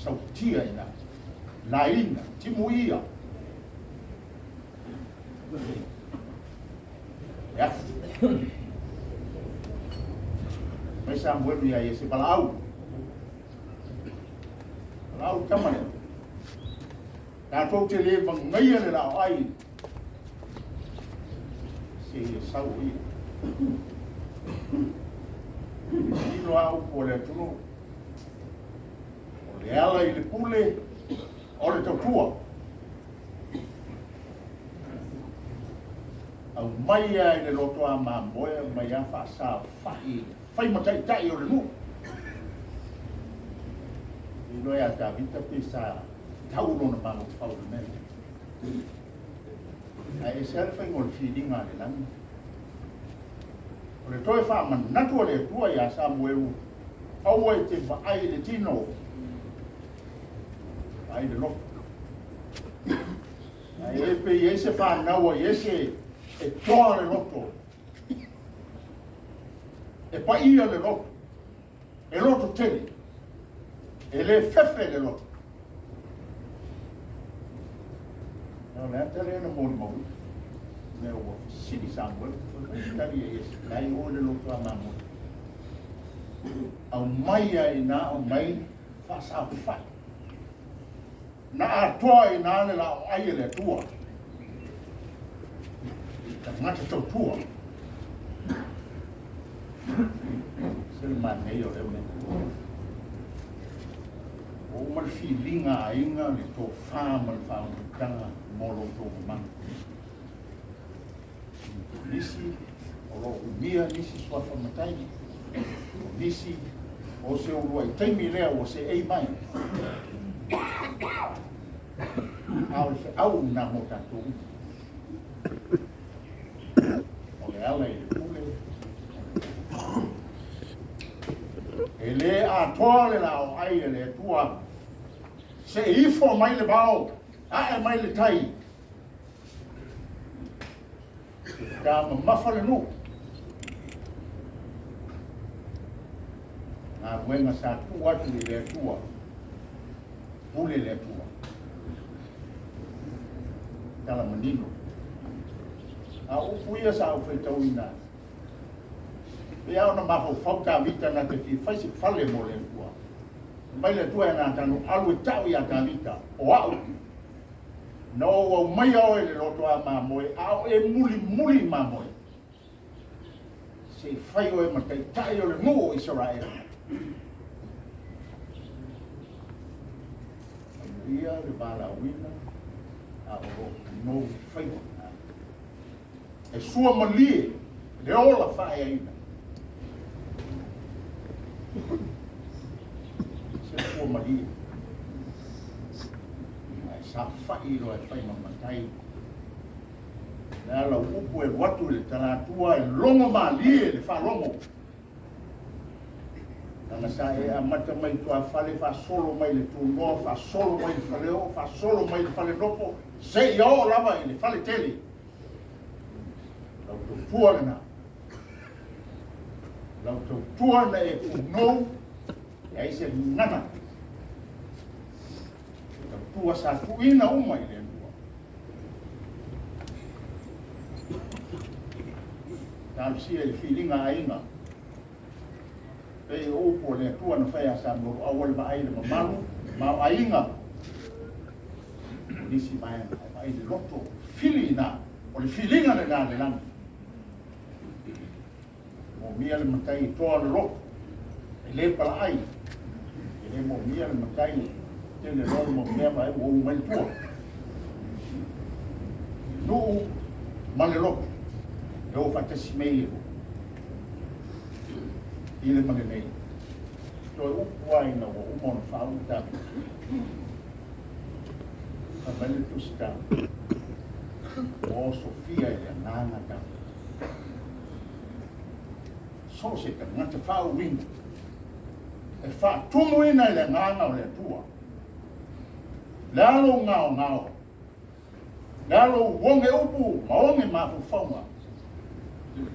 Sautia i ina, laina, timuia. Le afu. Mai Samuelu ia Iese valaau. Valaau tama lea. Tatou te le vagaia le laoai se ia sau o ia. Ino a upu o le atunuu. O le ala i le pule o le tautua. Aumai lava i le loto a mamoe, aumai lava faasaofai fai ma taitai o le nuu. Iloa ia Tavita pe sa tau lona mafaufau i le mea lea. Ae ese lava le faiga o le filiga a le lagi. O le toe faamanatu a le Atua ia Samuelu, aua e te vaai i le tino, vaai i le loto. Ae e pe i ai se fanau a Iese e toa le loto, e paia le loto, e loto tele, e le fefe le loto. O le ata lea na molimauina. Mea ua fesili Samuel, tali e Iese, lai oe le loto a mamoe. Aumai ai na, aumai faasaofai. Na atoa i ina le laoai e le Atua i tagata tautua. Se le manaia o lea mea. Ua uma le filiga a aiga, le tofa ma le faautautaga mo lo outou mamalu. Nisi o lo o umia nisi suafa matai, o nisi o se uluai taimi lea ua seei mai. A o le feau lena mo tatou uma. O le ala i le pule, e le atoa le laoai a le Atua, se i ifo mai le vao, ae mai le tai, Ta mamafa le nuu. Galuega sa tuu atu i le Atua. Pule le Atua. Tala manino. A o upu ia sa ou faitauina, pei lava ona mafaufau Tavita na te fia fai se fale mo le Atua. Fai mai le Atua ia Natano, alu e tau ia Tavita, o au. Na ou aumaia oe i le loto a mamoe, a o e mulimuli i mamoe, se i fai oe ma taitai o le nuu o Isaraelu. Amuia le valaauina a o lo o nou faiva. E sua malie le ola faaeaina. Se sua malie. Ae saofai loa e fai ma matai. Le ala upu e alu atu i le talatua e logo malie le faalogo. Leaga sa e amata mai i tuafale faasolo mai le tunoa, faasolo mai le faleoo, faasolo mai le falenofo, seia oo lava i le faletele. Lau tautua lena. Lau tautua na e punou, e ai se gagana. Tautua sa tuuina uma i le Atua. Talosia i le filiga aiga. Pei o upu a le Atua na fai ia Samuelu, aua le vaai i le mamalu ma o aiga. O nisi vaega, ae vaai i le loto, fili ina, o le filiga lena a le lagi. Moomia le matai e toa le loto, e le palaai, e le moomia le matai e tele loa le mau mea vaai ua u mai le tua. Nuu ma le loto, e o faatasi mea ia. I le ma lenei. Toe upu lava ina ua uma ona faauu Tavita. Fai mai le Tusi Tavita, ua osofia e le Agaga Tavita. So o se tagata faauuina e faatumuina e le Agaga o le Atua. Le a lou gaogao, Le a lou oge upu ma oge mafaufauga,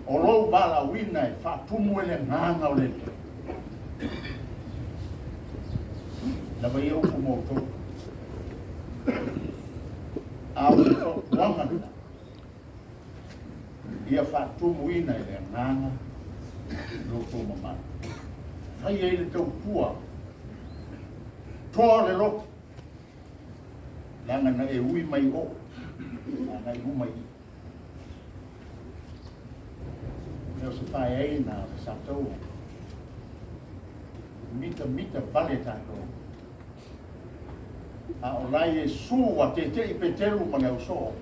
o lou valaauina e faatumu e le Agaga o le Alii. Lava ia upu mo outou. A o le fautuaga lena, ia faatumuina i le agaga lo outou mamalu. Fai ai le tautua, toa le loto, leaga na e ui mai o, agai i luma i i. E o se faeaiga o le Sataua, mitamita vale tatou. A o la Iesu ua tete'i Peteru ma le ausoo,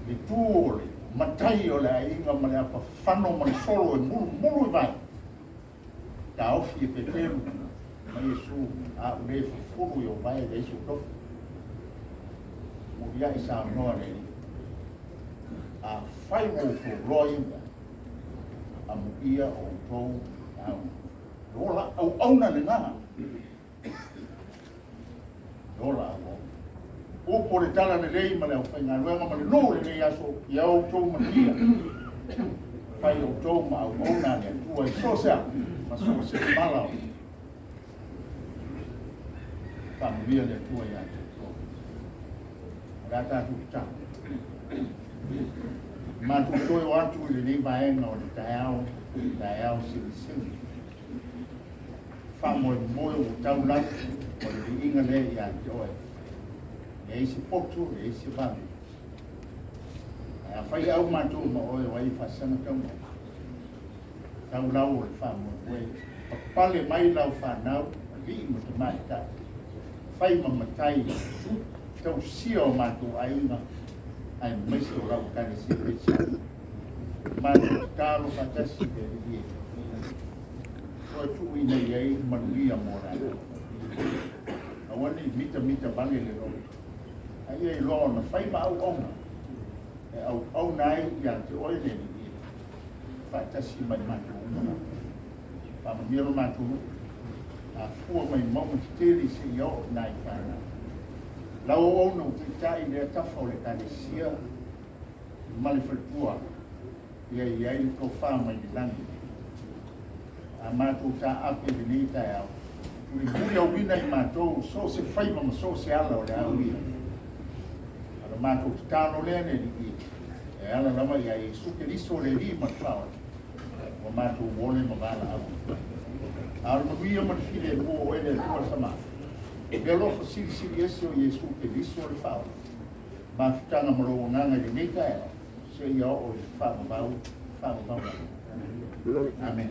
le tu o le matai o le aiga ma le apafano ma le solo e mulumulu i vai, taofi e Peteru ma Iesu, a ou le fufulu i ou vae e leai sou tofi. Muliai saunoa le Alii, afai ua outou iloa ia mea, amuia outou lauga. E ola auauna lena. E ola auauna. Upu o le tala lelei ma le aufaigaluega ma le nuu i lenei aso, ia outou manuia. Fai outou ma auauna a le Atua i so o se ala ma so o se mala o faamanuia le Atua ia te outou. O le a tatou tatalo. Matou toe o atu i lenei vaega o le taeao, taeao silisili. Faamoemoe ua tau lagi o le viiga lea ia te oe. Leai se poto, leai se vave. Ae afai au matou ma oe o ai e faasaga tauga. Tau lau o le faamoemoe. Papale mai lau fanau, alii ma tamaitai. Fai ma matai, tausia o matou aiga, aemaise o lau Ekalesia Kerisiano. Matou tatalo faatasi le Alii e. Toe tuuina i ai manuia mo latou. Aua ne i mitamita vale le loto. A ia iloa ona fai ma auauna, e auauna ai ia te oe le Alii e. Faatasi ma i matou uma lava. Faamanuia lo matou nuu. Afua mai mauga tetele seia oo i nai fanau. Lau auauna ua taitai lea tafa o le Ekalesia ma le faletua, ia i ai le tofa mai le lagi. A matou taape i lenei taeao, mulimuli auina i matou so o se faiva ma so o se ala o le a uia. A o le matou tatalo lea le Alii, e ala lava ia Iesu Keriso le Alii ma le Faaola, ua matou ole ma valaau. A o le manuia ma le filemu o oe le Atua sama, le alofa silisili ese o Iesu Keriso le Faaola, mafutaga ma lou agaga i lenei taeao, seia oo i le faavavau, faavavau. Amen.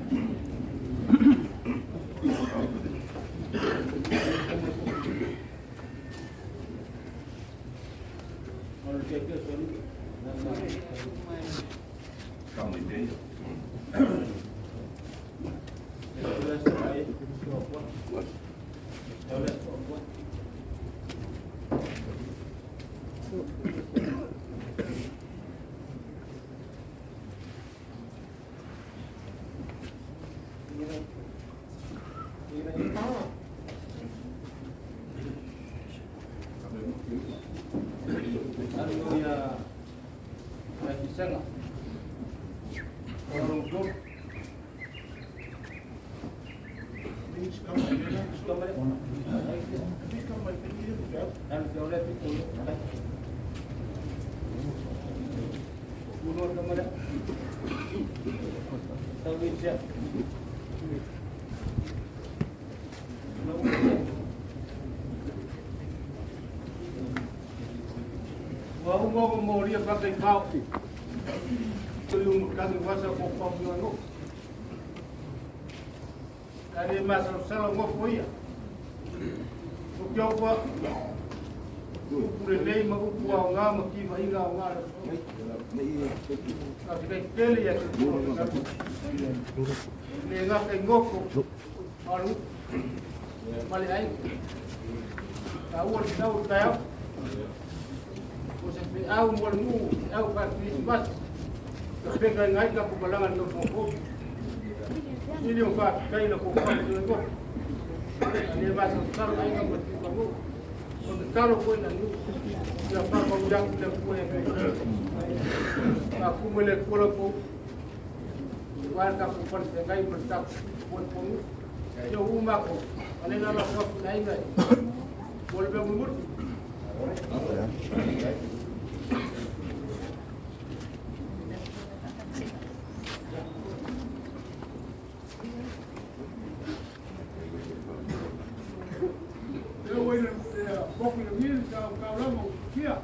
Ua uma ona molia faataifao. Tuli umutagi wasa ko pamiono. Kare masalosalo ngofo ia. O kia ua upu lelei ma upu aoga ma tivaina aoga le Ka te tele ia te le ngaka i ngofo alu ma le ai. Ka ua le tau taeao. O se pe au mo le nuu, au fa Christmas. Ka peka ngai ka ku balanga no fofo. Ili o fa kai na ko fa le ngofo. Le ma sa sa ai ka ko ti ko. O te talo ko na nu. Ia fa ko ya ku le ku e. Ka ku le ko la ko. Wa ka ku pa te ngai pa ta ko ko nu. Ia ua matou, a o lea o le a lafo atu i le aiga mo le mea mulimuli. Lea ua i le motu i lagi le taulaga ua siitia.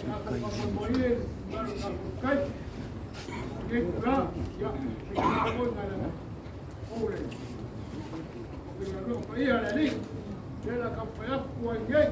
Ia tatou faamoemoe ia i le mamalu o tatou matai. I lenei itula, ia, faigata foi ona ou le aufaigaluega paia a le Alii. O lea o le a taumafai atu ai nei.